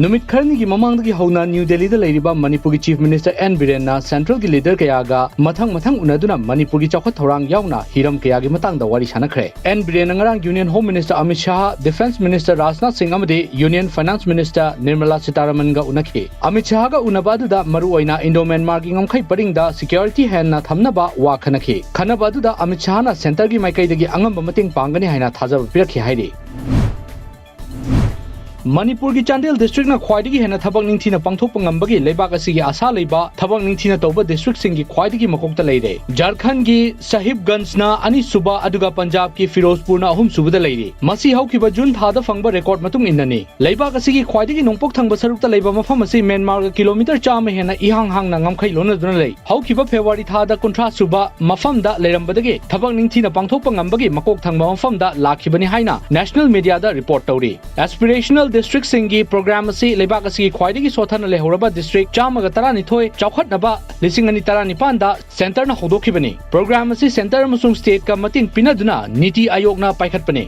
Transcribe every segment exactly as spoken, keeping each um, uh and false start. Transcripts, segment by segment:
ꯅꯨꯃꯤꯠ ꯈꯔꯅꯤꯒꯤ ꯃꯃꯥꯡꯗꯒꯤ ꯍꯧꯅ ꯅ꯭ꯌꯨ ꯗꯦꯜꯂꯤꯗ ꯂꯩꯔꯤꯕ ꯃꯅꯤꯄꯨꯔꯒꯤ Chief Minister N ꯕꯤꯔꯦꯟꯅ centralꯒꯤ leader ꯀꯌꯥꯒ ꯃꯊꯪ ꯃꯊꯪ ꯎꯅꯗꯨꯅ ꯃꯅꯤꯄꯨꯔꯒꯤ ꯆꯥꯎꯈꯠ ꯊꯧꯔꯥꯡ ꯌꯥꯎꯅ ꯍꯤꯔꯝ ꯀꯌꯥꯒꯤ ꯃꯇꯥꯡꯗ ꯋꯥꯔꯤ ꯁꯥꯟꯅꯈ꯭ꯔꯦ꯫ ꯑꯦꯟ ꯕꯤꯔꯦꯟꯅ ꯉꯔꯥꯡ Union Home Minister Amit Shah, Defence Minister Rajnath ꯁꯤꯡ ꯑꯃꯗꯤ Union Finance Minister Nirmala ꯁꯤꯇꯥꯔꯥꯃꯟꯒ ꯎꯅꯈꯤ꯫ Amit ꯁꯥꯍꯒ ꯎꯅꯕ ꯑꯗꯨꯗ ꯃꯔꯨꯑꯣꯏꯅ Indo-Myanmarꯒꯤ ꯉꯝꯈꯩ ꯄꯔꯤꯡꯗ security ꯍꯦꯟꯅ ꯊꯝꯅꯕ ꯋꯥ ꯈꯟꯅꯈꯤ꯫ ꯈꯟꯅꯕ ꯑꯗꯨꯗ ꯑꯃꯤꯠ ꯁꯥꯍꯅ centreꯒꯤ ꯃꯥꯏꯀꯩꯗꯒꯤ ꯑꯉꯝꯕ ꯃꯇꯦꯡ ꯄꯥꯡꯒꯅꯤ ꯍꯥꯏꯅ ꯊꯥꯖꯕ ꯄꯤꯔꯛꯈꯤ ꯍꯥꯏꯔꯤ꯫ ꯃꯅꯤꯄꯨꯔꯒꯤ ꯆꯥꯟꯗꯦꯜ districtꯅ ꯈ꯭ꯋꯥꯏꯗꯒꯤ ꯍꯦꯟꯅ ꯊꯕꯛ ꯅꯤꯡꯊꯤꯅ ꯄꯥꯡꯊꯣꯛꯄ ꯉꯝꯕꯒꯤ ꯂꯩꯕꯥꯛ ꯑꯁꯤꯒꯤ ꯑꯥꯁꯥ ꯂꯩꯕ ꯊꯕꯛ ꯅꯤꯡꯊꯤꯅ ꯇꯧꯕ districtꯁꯤꯡꯒꯤ ꯈ꯭ꯋꯥꯏꯗꯒꯤ ꯃꯀꯣꯛꯇ ꯂꯩꯔꯦ꯫ ꯖꯥꯔꯈꯟꯗꯒꯤ ꯁꯥꯍꯤꯕꯒꯟꯖꯅ ꯑꯅꯤꯁꯨꯕ, ꯑꯗꯨꯒ ꯄꯟꯖꯥꯕꯀꯤ ꯐꯤꯔꯣꯖꯄꯨꯔꯅ ꯑꯍꯨꯝꯁꯨꯕꯗ ꯂꯩꯔꯤ꯫ ꯃꯁꯤ ꯍꯧꯈꯤꯕ ꯖꯨꯟ ꯊꯥꯗ ꯐꯪꯕ record ꯃꯇꯨꯡ ꯏꯟꯅꯅꯤ꯫ ꯂꯩꯕꯥꯛ ꯑꯁꯤꯒꯤ ꯈ꯭ꯋꯥꯏꯗꯒꯤ ꯅꯣꯡꯄꯣꯛ ꯊꯪꯕ ꯁꯔꯨꯛꯇ ꯂꯩꯕ ꯃꯐꯝ ꯑꯁꯤ ꯃ꯭ꯌꯥꯟꯃꯥꯔꯒ kilometre ꯆꯥꯝꯃ ꯍꯦꯟꯅ ꯏꯍꯥꯡ ꯍꯥꯡꯅ ꯉꯝꯈꯩ ꯂꯣꯟꯅꯗꯨꯅ ꯂꯩ꯫ ꯍꯧꯈꯤꯕ ꯐꯦꯕ꯭ꯔꯨꯋꯥꯔꯤ ꯊꯥꯗ ꯀꯨꯟꯊ꯭ꯔꯥ ꯁꯨꯕ ꯃꯐꯝꯗ ꯂꯩꯔꯝꯕꯗꯒꯤ ꯊꯕꯛ ꯅꯤꯡꯊꯤꯅ ꯄꯥꯡꯊꯣꯛꯄ ꯉꯝꯕꯒꯤ ꯃꯀꯣꯛ ꯊꯪꯕ ꯃꯐꯝꯗ ꯂꯥꯛꯈꯤꯕꯅꯤ ꯍꯥꯏꯅ national mediaꯗ report ꯇꯧꯔꯤ꯫ Aspirational districtꯁꯤꯡꯒꯤ program ꯑꯁꯤ ꯂꯩꯕꯥꯛ ꯑꯁꯤꯒꯤ ꯈ꯭ꯋꯥꯏꯗꯒꯤ ꯁꯣꯠꯊꯅ ꯂꯩꯍꯧꯔꯕ district ꯆꯥꯝꯃꯒ ꯇꯔꯥꯅꯤꯊꯣꯏ ꯆꯥꯎꯈꯠꯅꯕ ꯂꯤꯁꯤꯡ ꯑꯅꯤ ꯇꯔꯥꯅꯤꯄꯥꯟꯗ centreꯅ ꯍꯧꯗꯣꯛꯈꯤꯕꯅꯤ꯫ Program ꯑꯁꯤ centre ꯑꯃꯁꯨꯡ stateꯀ ꯃꯇꯦꯡ ꯄꯤꯅꯗꯨꯅ ꯅꯤꯇꯤ ꯑꯥꯌꯣꯒꯅ ꯄꯥꯏꯈꯠꯄꯅꯤ꯫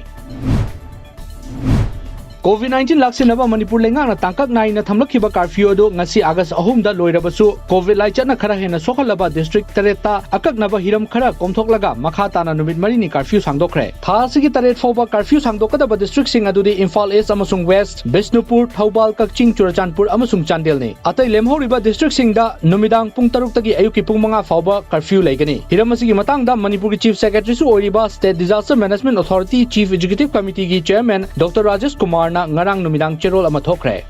COVID nineteen ꯂꯥꯛꯁꯤꯟꯅꯕ ꯃꯅꯤꯄꯨꯔ ꯂꯩꯉꯥꯛꯅ ꯇꯥꯡꯀꯛ ꯅꯥꯏꯅ ꯊꯝꯂꯛꯈꯤꯕ curfew ꯑꯗꯨ ꯉꯁꯤ August ꯑꯍꯨꯝꯗ ꯂꯣꯏꯔꯕꯁꯨ, COVID ꯂꯥꯏꯆꯠꯅ ꯈꯔ ꯍꯦꯟꯅ ꯁꯣꯛꯍꯜꯂꯕ district ꯇꯔꯦꯠꯇ ꯑꯀꯛꯅꯕ ꯍꯤꯔꯝ ꯈꯔ ꯀꯣꯝꯊꯣꯛꯂꯒ ꯃꯈꯥ ꯇꯥꯅ ꯅꯨꯃꯤꯠ ꯃꯔꯤꯅꯤ curfew ꯁꯥꯡꯗꯣꯛꯈ꯭ꯔꯦ꯫ ꯊꯥ ꯑꯁꯤꯒꯤ ꯇꯔꯦꯠ ꯐꯥꯎꯕ curfew ꯁꯥꯡꯗꯣꯛꯀꯗꯕ districtꯁꯤꯡ ꯑꯗꯨꯗꯤ ꯏꯝꯐꯥꯜ East ꯑꯃꯁꯨꯡ West, ꯕꯤꯁꯅꯨꯄꯨꯔ, ꯊꯧꯕꯥꯜ, ꯀꯛꯆꯤꯡ, ꯆꯨꯔꯆꯥꯟꯄꯨꯔ ꯑꯃꯁꯨꯡ ꯆꯥꯟꯗꯦꯜꯅꯤ꯫ ꯑꯇꯩ ꯂꯦꯝꯍꯧꯔꯤꯕ districtꯁꯤꯡꯗ ꯅꯨꯃꯤꯗꯥꯡ ꯄꯨꯡ ꯇꯔꯨꯛꯇꯒꯤ ꯑꯌꯨꯛꯀꯤ ꯄꯨꯡ ꯃꯉꯥ ꯐꯥꯎꯕ curfew ꯂꯩꯒꯅꯤ꯫ ꯍꯤꯔꯝ ꯑꯁꯤꯒꯤ ꯃꯇꯥꯡꯗ ꯃꯅꯤꯄꯨꯔꯒꯤ Chief Secretaryꯁꯨ ꯑꯣꯏꯔꯤꯕ State Disaster Management Authority Chief Executive Committeeꯒꯤ Chairman Doctor Rajesh ꯀꯨꯃꯥꯔꯅ ꯉꯔꯥꯡ ꯅꯨꯃꯤꯗꯥꯡ ꯆꯦꯔꯣꯜ ꯑꯃ ꯊꯣꯛꯈ꯭ꯔꯦ꯫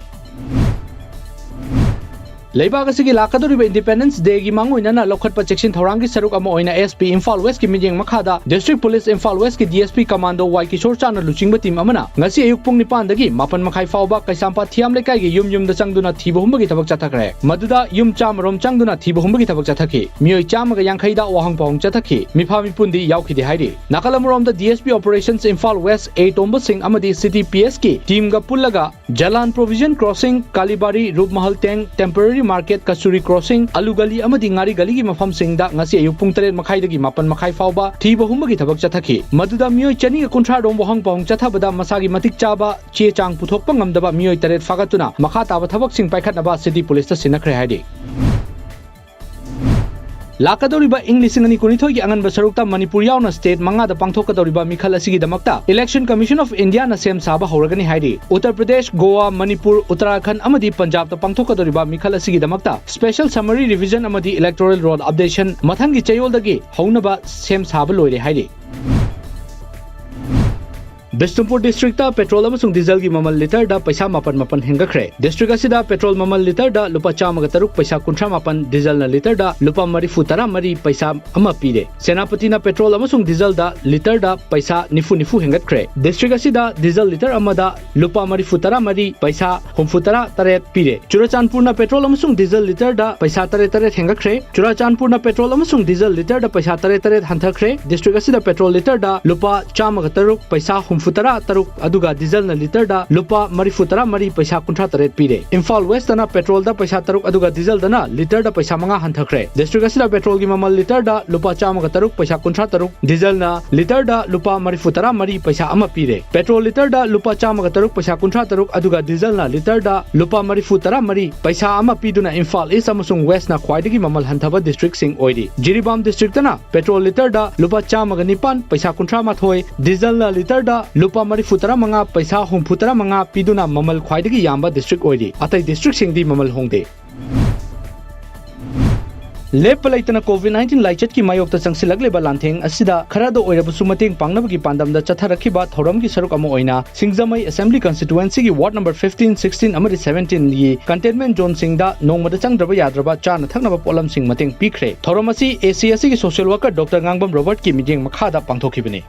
ꯂꯩꯕꯥꯛ ꯑꯁꯤꯒꯤ ꯂꯥꯛꯀꯗꯧꯔꯤꯕ Independence Dayꯒꯤ ꯃꯥꯡꯑꯣꯏꯅꯅ ꯂꯧꯈꯠꯄ ꯆꯦꯛꯁꯤꯟ ꯊꯧꯔꯥꯡꯒꯤ ꯁꯔꯨꯛ ꯑꯃ ꯑꯣꯏꯅ SP ꯏꯝꯐꯥꯜ Westꯀꯤ ꯃꯤꯠꯌꯦꯡ ꯃꯈꯥꯗ District Police Imphal Westꯀꯤ DSP Commando ꯋꯥꯏ ꯀꯤꯁꯣꯔ ꯆꯥꯅ ꯂꯨꯆꯤꯡꯕ team ꯑꯃꯅ ꯉꯁꯤ ꯑꯌꯨꯛ ꯄꯨꯡ ꯅꯤꯄꯥꯟꯗꯒꯤ ꯃꯥꯄꯟ ꯃꯈꯥꯏ ꯐꯥꯎꯕ ꯀꯩꯁꯥꯝꯄꯥꯠ ꯊꯤꯌꯥꯝ ꯂꯩꯀꯥꯏꯒꯤ ꯌꯨꯝ ꯌꯨꯝꯗ ꯆꯪꯗꯨꯅ ꯊꯤꯕ ꯍꯨꯝꯕꯒꯤ ꯊꯕꯛ ꯆꯠꯊꯈ꯭ꯔꯦ꯫ ꯃꯗꯨꯗ ꯌꯨꯝ ꯆꯥꯝꯃ ꯔꯣꯝ ꯆꯪꯗꯨꯅ ꯊꯤꯕ ꯍꯨꯝꯕꯒꯤ ꯊꯕꯛ ꯆꯠꯊꯈꯤ꯫ ꯃꯤꯑꯣꯏ ꯆꯥꯝꯃꯒ ꯌꯥꯡꯈꯩꯗ ꯋꯥꯍꯪ ꯄꯥꯎꯍꯪ ꯆꯠꯊꯈꯤ꯫ ꯃꯤꯐꯥ ꯃꯤꯄꯨꯟꯗꯤ ꯌꯥꯎꯈꯤꯗꯦ ꯍꯥꯏꯔꯤ꯫ ꯅꯥꯀꯜ ꯑꯃꯔꯣꯝꯗ DSP Operations ꯏꯝꯐꯥꯜ West ꯑꯦ ꯇꯣꯝꯕ ꯁꯤꯡ ꯑꯃꯗꯤ City PSꯀꯤ teamꯒ ꯄꯨꯜꯂꯒ Jalan Provision Crossing, Kalibari, Rupmahal Tank temporary market, Kachuri crossing, Alu Gali ꯑꯃꯗꯤ ꯉꯥꯔꯤ ꯒꯂꯤꯒꯤ ꯃꯐꯝꯁꯤꯡꯗ ꯉꯁꯤ ꯑꯌꯨꯛ ꯄꯨꯡ ꯇꯔꯦꯠ ꯃꯈꯥꯏꯗꯒꯤ ꯃꯥꯄꯟ ꯃꯈꯥꯏ ꯐꯥꯎꯕ ꯊꯤꯕ ꯍꯨꯝꯕꯒꯤ ꯊꯕꯛ ꯆꯠꯊꯈꯤ꯫ ꯃꯗꯨꯗ ꯃꯤꯑꯣꯏ ꯆꯅꯤꯒ ꯀꯨꯟꯊ꯭ꯔꯥ ꯔꯣꯝ ꯋꯥꯍꯪ ꯄꯥꯎꯍꯪ ꯆꯠꯊꯕꯗ ꯃꯁꯥꯒꯤ ꯃꯇꯤꯛ ꯆꯥꯕ ꯆꯦ ꯆꯥꯡ ꯄꯨꯊꯣꯛꯄ ꯉꯝꯗꯕ ꯃꯤꯑꯣꯏ ꯇꯔꯦꯠ ꯐꯥꯒꯠꯇꯨꯅ ꯃꯈꯥ ꯇꯥꯕ ꯊꯕꯛꯁꯤꯡ ꯄꯥꯏꯈꯠꯅꯕ ꯁꯤꯇꯤ ꯄꯨꯂꯤꯁꯇ ꯁꯤꯟꯅꯈ꯭ꯔꯦ ꯍꯥꯏꯔꯤ꯫ ꯂꯥꯛꯀꯗꯧꯔꯤꯕ ꯏꯪ ꯂꯤꯁꯤꯡ ꯑꯅꯤ ꯀꯨꯟꯅꯤꯊꯣꯏꯒꯤ ꯑꯉꯟꯕ ꯁꯔꯨꯛꯇ ꯃꯅꯤꯄꯨꯔ ꯌꯥꯎꯅ state ꯃꯉꯥꯗ ꯄꯥꯡꯊꯣꯛꯀꯗꯧꯔꯤꯕ ꯃꯤꯈꯜ ꯑꯁꯤꯒꯤꯗꯃꯛꯇ Election Commission of Indiaꯅ ꯁꯦꯝ ꯁꯥꯕ ꯍꯧꯔꯒꯅꯤ ꯍꯥꯏꯔꯤ꯫ ꯎꯠꯇꯔ ꯄ꯭ꯔꯗꯦꯁ, ꯒꯣꯋꯥ, ꯃꯅꯤꯄꯨꯔ, ꯎꯠꯇꯔꯥꯈꯟꯗ ꯑꯃꯗꯤ ꯄꯟꯖꯥꯕꯇ ꯄꯥꯡꯊꯣꯛꯀꯗꯧꯔꯤꯕ ꯃꯤꯈꯜ ꯑꯁꯤꯒꯤꯗꯃꯛꯇ Special Summary Revision ꯑꯃꯗꯤ Electoral Roll Updation ꯃꯊꯪꯒꯤ ꯆꯌꯣꯜꯗꯒꯤ ꯍꯧꯅꯕ ꯁꯦꯝ ꯁꯥꯕ ꯂꯣꯏꯔꯦ ꯍꯥꯏꯔꯤ꯫ ꯕꯤꯁꯅꯨꯄꯨꯔ ꯗꯤꯁꯇ꯭ꯔꯤꯛꯇ ꯄꯦꯇ꯭ꯔꯣꯜ ꯑꯃꯁꯨꯡ ꯗꯤꯖꯜꯒꯤ ꯃꯃꯜ ꯂꯤꯇꯔꯗ ꯄꯩꯁꯥ ꯃꯥꯄꯟ ꯃꯥꯄꯟ ꯍꯦꯟꯒꯠꯈ꯭ꯔꯦ꯫ ꯗꯤꯁꯇ꯭ꯔꯤꯛ ꯑꯁꯤꯗ ꯄꯦꯇ꯭ꯔꯣꯜ ꯃꯃꯜ ꯂꯤꯇꯔꯗ ꯂꯨꯄꯥ ꯆꯥꯝꯃꯒ ꯇꯔꯨꯛ ꯄꯩꯁꯥ ꯀꯨꯟꯊ꯭ꯔꯥ ꯃꯥꯄꯟ, ꯗꯤꯖꯜꯅ ꯂꯤꯇꯔꯗ ꯂꯨꯄꯥ ꯃꯔꯤꯐꯨ ꯇꯔꯥ ꯃꯔꯤ ꯄꯩꯁꯥ ꯑꯃ ꯄꯤꯔꯦ꯫ ꯁꯦꯅꯥꯄꯇꯤꯅ ꯄꯦꯇ꯭ꯔꯣꯜ ꯑꯃꯁꯨꯡ ꯗꯤꯖꯜꯗ ꯂꯤꯇꯔꯗ ꯄꯩꯁꯥ ꯅꯤꯐꯨ ꯅꯤꯐꯨ ꯍꯦꯟꯒꯠꯈ꯭ꯔꯦ꯫ ꯗꯤꯁꯇ꯭ꯔꯤꯛ ꯑꯁꯤꯗ ꯗꯤꯖꯜ ꯂꯤꯇꯔ ꯑꯃꯗ ꯂꯨꯄꯥ ꯃꯔꯤꯐꯨ ꯇꯔꯥ ꯃꯔꯤ ꯄꯩꯁꯥ ꯍꯨꯝꯐꯨ ꯇꯔꯥ ꯇꯔꯦꯠ ꯄꯤꯔꯦ꯫ ꯆꯨꯔꯆꯥꯟꯄꯨꯔꯅ ꯄꯦꯇ꯭ꯔꯣꯜ ꯑꯃꯁꯨꯡ ꯗꯤꯖꯜ ꯂꯤꯇꯔꯗ ꯄꯩꯁꯥ ꯇꯔꯦꯠ ꯇꯔꯦꯠ ꯍꯦꯟꯒꯠꯈ꯭ꯔꯦ꯫ ꯆꯨꯔꯆꯥꯟꯄꯨꯔꯅ ꯄꯦꯇ꯭ꯔꯣꯜ ꯑꯃꯁꯨꯡ ꯗꯤꯖꯜ ꯂꯤꯇꯔꯗ ꯄꯩꯁꯥ ꯇꯔꯦꯠ ꯇꯔꯦꯠ ꯍꯟꯊꯈ꯭ꯔꯦ꯫ ꯗꯤꯁꯇ꯭ꯔꯤꯛ ꯑꯁꯤꯗ ꯄꯦꯇ꯭ꯔꯣꯜ ꯂꯤꯇꯔꯗ ꯂꯨꯄꯥ ꯆꯥꯝꯃꯒ ꯇꯔꯨꯛ ꯄꯩꯁꯥ ꯍꯨꯝꯐꯨ ꯇꯔꯥ ꯇꯔꯨꯛ, ꯑꯗꯨꯒ ꯗꯤꯖꯜꯅ ꯂꯤꯇꯔꯗ ꯂꯨꯄꯥ ꯃꯔꯤꯐꯨ ꯇꯔꯥ ꯃꯔꯤ ꯄꯩꯁꯥ ꯀꯨꯟꯊ꯭ꯔꯥ ꯇꯔꯦꯠ ꯄꯤꯔꯦ꯫ ꯏꯝꯐꯥꯜ ꯋꯦꯁꯇꯅ ꯄꯦꯇ꯭ꯔꯣꯜꯗ ꯄꯩꯁꯥ ꯇꯔꯨꯛ ꯑꯗꯨꯒ ꯗꯤꯖꯜꯗꯅ ꯂꯤꯇꯔꯗ ꯄꯩꯁꯥ ꯃꯉꯥ ꯍꯟꯊꯈ꯭ꯔꯦ꯫ ꯗꯤꯁꯇ꯭ꯔꯤꯛ ꯑꯁꯤꯗ ꯄꯦꯇ꯭ꯔꯣꯜꯒꯤ ꯃꯃꯜ ꯂꯤꯇꯔꯗ ꯂꯨꯄꯥ ꯆꯥꯝꯃꯒ ꯇꯔꯨꯛ ꯄꯩꯁꯥ ꯀꯨꯟꯊ꯭ꯔꯥ ꯇꯔꯨꯛ, ꯗꯤꯖꯜꯅ ꯂꯤꯇꯔꯗ ꯂꯨꯄꯥ ꯃꯔꯤꯐꯨ ꯇꯔꯥ ꯃꯔꯤ ꯄꯩꯁꯥ ꯑꯃ ꯄꯤꯔꯦ꯫ ꯄꯦꯇ꯭ꯔꯣꯜ ꯂꯤꯇꯔꯗ ꯂꯨꯄꯥ ꯆꯥꯝꯃꯒ ꯇꯔꯨꯛ ꯄꯩꯁꯥ ꯀꯨꯟꯊ꯭ꯔꯥ ꯇꯔꯨꯛ, ꯑꯗꯨꯒ ꯗꯤꯖꯜꯅ ꯂꯤꯇꯔꯗ ꯂꯨꯄꯥ ꯃꯔꯤꯐꯨ ꯇꯔꯥ ꯃꯔꯤ ꯄꯩꯁꯥ ꯑꯃ ꯄꯤꯗꯨꯅ ꯏꯝꯐꯥꯜ ꯏꯁ ꯑꯃꯁꯨꯡ ꯋꯦꯁꯅ ꯈ꯭ꯋꯥꯏꯗꯒꯤ ꯃꯃꯜ ꯍꯟꯊꯕ ꯗꯤꯁꯇ꯭ꯔꯤꯛꯁꯤꯡ ꯑꯣꯏꯔꯤ꯫ ꯖꯤꯔꯤꯕꯥꯝ ꯗꯤꯁꯇ꯭ꯔꯤꯛꯇꯅ ꯄꯦꯇ꯭ꯔꯣꯜ ꯂꯤꯇꯔꯗ ꯂꯨꯄꯥ ꯆꯥꯝꯃꯒ ꯅꯤꯄꯥꯟ ꯄꯩꯁꯥ ꯀꯨꯟꯊ꯭ꯔꯥ ꯃꯥꯊꯣꯏ, ꯗꯤꯖꯜꯅ ꯂꯤꯇꯔꯗ ꯂꯨꯄꯥ ꯃꯔꯤꯐꯨ ꯇꯔꯥ ꯃꯉꯥ ꯄꯩꯁꯥ ꯍꯨꯝꯐꯨ ꯇꯔꯥ ꯃꯉꯥ ꯄꯤꯗꯨꯅ ꯃꯃꯜ ꯈ꯭ꯋꯥꯏꯗꯒꯤ ꯌꯥꯝꯕ ꯗꯤꯁꯇ꯭ꯔꯤꯛ ꯑꯣꯏꯔꯤ꯫ ꯑꯇꯩ ꯗꯤꯁꯇ꯭ꯔꯤꯛꯁꯤꯡꯗꯤ ꯃꯃꯜ ꯍꯣꯡꯗꯦ꯫ ꯂꯦꯞꯄ ꯂꯩꯇꯅ ꯀꯣꯚꯤꯗ ꯅꯥꯏꯟꯇꯤꯟ ꯂꯥꯏꯆꯠꯀꯤ ꯃꯥꯌꯣꯛꯇ ꯆꯪꯁꯤꯜꯂꯛꯂꯤꯕ ꯂꯥꯟꯊꯦꯡ ꯑꯁꯤꯗ ꯈꯔꯗ ꯑꯣꯏꯔꯕꯁꯨ ꯃꯇꯦꯡ ꯄꯥꯡꯅꯕꯒꯤ ꯄꯥꯟꯗꯝꯗ ꯆꯠꯊꯔꯛꯈꯤꯕ ꯊꯧꯔꯝꯒꯤ ꯁꯔꯨꯛ ꯑꯃ ꯑꯣꯏꯅ ꯁꯤꯡꯖꯃꯩ ꯑꯦꯁꯦꯝꯕ꯭ꯂꯤ ꯀꯟꯁꯇꯤꯇ꯭ꯋꯦꯟꯁꯤꯒꯤ ꯋꯥꯔꯗ ꯅꯝꯕꯔ ꯐꯤꯐꯇꯤꯟ, ꯁꯤꯛꯁꯇꯤꯟ ꯑꯃꯗꯤ ꯁꯚꯦꯟꯇꯤꯟꯒꯤ ꯀꯟꯇꯦꯟꯃꯦꯟ ꯖꯣꯟꯁꯤꯡꯗ ꯅꯣꯡꯃꯗ ꯆꯪꯗ꯭ꯔꯕ ꯌꯥꯗ꯭ꯔꯕ ꯆꯥꯅ ꯊꯛꯅꯕ ꯄꯣꯠꯂꯝꯁꯤꯡ ꯃꯇꯦꯡ ꯄꯤꯈ꯭ꯔꯦ꯫ ꯊꯧꯔꯝ ꯑꯁꯤ ꯑꯦ ꯁꯤ ꯑꯦꯁ ꯁꯤꯒꯤ ꯁꯣꯁꯤꯌꯦꯜ ꯋꯥꯔꯀꯔ ꯗꯣꯛꯇꯔ ꯉꯥꯡꯕꯝ ꯔꯣꯕꯔꯠꯀꯤ ꯃꯤꯠꯌꯦꯡ ꯃꯈꯥꯗ ꯄꯥꯡꯊꯣꯛꯈꯤꯕꯅꯤ꯫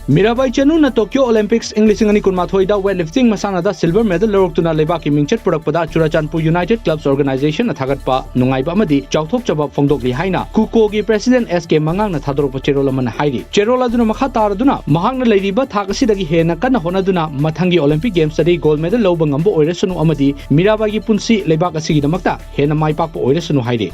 ꯃꯤꯔꯥꯕꯥꯏ ꯆꯅꯨꯅ Tokyo Olympics ꯏꯪ ꯂꯤꯁꯤꯡ ꯑꯅꯤ ꯀꯨꯟꯃꯥꯊꯣꯏꯗ weightlifting ꯃꯁꯥꯟꯅꯗ silver medal ꯂꯧꯔꯛꯇꯨꯅ ꯂꯩꯕꯥꯛꯀꯤ ꯃꯤꯡꯆꯠ ꯄꯨꯔꯛꯄꯗ Churachandpur United Clubs Organizationꯅ ꯊꯥꯒꯠꯄ ꯅꯨꯡꯉꯥꯏꯕ ꯑꯃꯗꯤ ꯆꯥꯎꯊꯣꯛꯆꯕ ꯐꯣꯡꯗꯣꯛꯂꯤ ꯍꯥꯏꯅ KUKOꯒꯤ president S K ꯃꯉꯥꯡꯅ ꯊꯥꯗꯣꯔꯛꯄ ꯆꯦꯔꯣꯜ ꯑꯃꯅ ꯍꯥꯏꯔꯤ꯫ ꯆꯦꯔꯣꯜ ꯑꯗꯨꯅ ꯃꯈꯥ ꯇꯥꯔꯗꯨꯅ ꯃꯍꯥꯛꯅ ꯂꯩꯔꯤꯕ ꯊꯥꯛ ꯑꯁꯤꯗꯒꯤ ꯍꯦꯟꯅ ꯀꯟꯅ ꯍꯣꯠꯅꯗꯨꯅ ꯃꯊꯪꯒꯤ Olympic Gamesꯇꯗꯤ gold medal ꯂꯧꯕ ꯉꯝꯕ ꯑꯣꯏꯔꯁꯅꯨ ꯑꯃꯗꯤ ꯃꯤꯔꯥꯕꯥꯏꯒꯤ ꯄꯨꯟꯁꯤ ꯂꯩꯕꯥꯛ ꯑꯁꯤꯒꯤꯗꯃꯛꯇ ꯍꯦꯟꯅ ꯃꯥꯏ ꯄꯥꯛꯄ ꯑꯣꯏꯔꯁꯅꯨ ꯍꯥꯏꯔꯤ꯫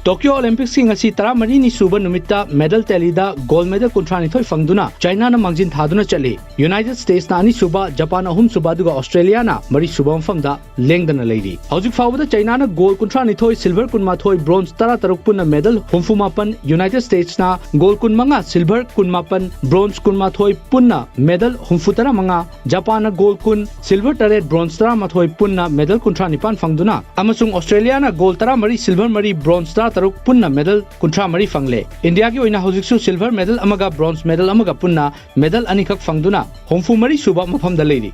Tokyo Olympicsꯀꯤ ꯉꯁꯤ ꯇꯔꯥꯃꯔꯤꯅꯤ ꯁꯨꯕ ꯅꯨꯃꯤꯠꯇ medal tallyꯗ gold medal ꯀꯨꯟꯊ꯭ꯔꯥꯅꯤꯊꯣꯏ ꯐꯪꯗꯨꯅ Chinaꯅ ꯃꯥꯡꯖꯤꯟ ꯊꯥꯗꯨꯅ ꯆꯠꯂꯤ꯫ United Statesꯅ ꯑꯅꯤꯁꯨꯕ, Japan ꯑꯍꯨꯝꯁꯨꯕ ꯑꯗꯨꯒ Australiaꯅ ꯃꯔꯤꯁꯨꯕ ꯃꯐꯝꯗ ꯂꯦꯡꯗꯅ ꯂꯩꯔꯤ꯫ ꯍꯧꯖꯤꯛ ꯐꯥꯎꯕꯗ Chinaꯅ gold ꯀꯨꯟꯊ꯭ꯔꯥꯅꯤꯊꯣꯏ, silver ꯀꯨꯟꯃꯥꯊꯣꯏ, bronze ꯇꯔꯥꯇꯔꯨꯛ ꯄꯨꯟꯅ medal ꯍꯨꯝꯐꯨꯃꯥꯄꯟ, United Statesꯅ gold ꯀꯨꯟꯃꯉꯥ, silver ꯀꯨꯟꯃꯥꯄꯟ, bronze ꯀꯨꯟꯃꯥꯊꯣꯏ ꯄꯨꯟꯅ medal ꯍꯨꯝꯐꯨꯇꯔꯥꯃꯉꯥ, Japanꯅ gold ꯀꯨꯟ, silver ꯇꯔꯦꯠ, bronze ꯇꯔꯥꯃꯥꯊꯣꯏ ꯄꯨꯟꯅ medal ꯀꯨꯟꯊ꯭ꯔꯥ ꯅꯤꯄꯥꯟ ꯐꯪꯗꯨꯅ ꯑꯃꯁꯨꯡ Australiaꯅ gold ꯇꯔꯥꯃꯔꯤ, silver ꯃꯔꯤ, bronze ꯇꯔꯥꯇꯔꯨꯛ ꯄꯨꯟꯅ medal ꯀꯨꯟꯊ꯭ꯔꯥ ꯃꯔꯤ ꯐꯪꯂꯦ꯫ ꯏꯟꯗꯤꯌꯥꯒꯤ ꯑꯣꯏꯅ ꯍꯧꯖꯤꯛꯁꯨ silver medal ꯑꯃꯒ bronze medal ꯑꯃꯒ ꯄꯨꯟꯅ medal ꯑꯅꯤꯈꯛ ꯐꯪꯗꯨꯅ ꯍꯨꯝꯐꯨ ꯃꯔꯤ ꯁꯨꯕ ꯃꯐꯝꯗ ꯂꯩꯔꯤ꯫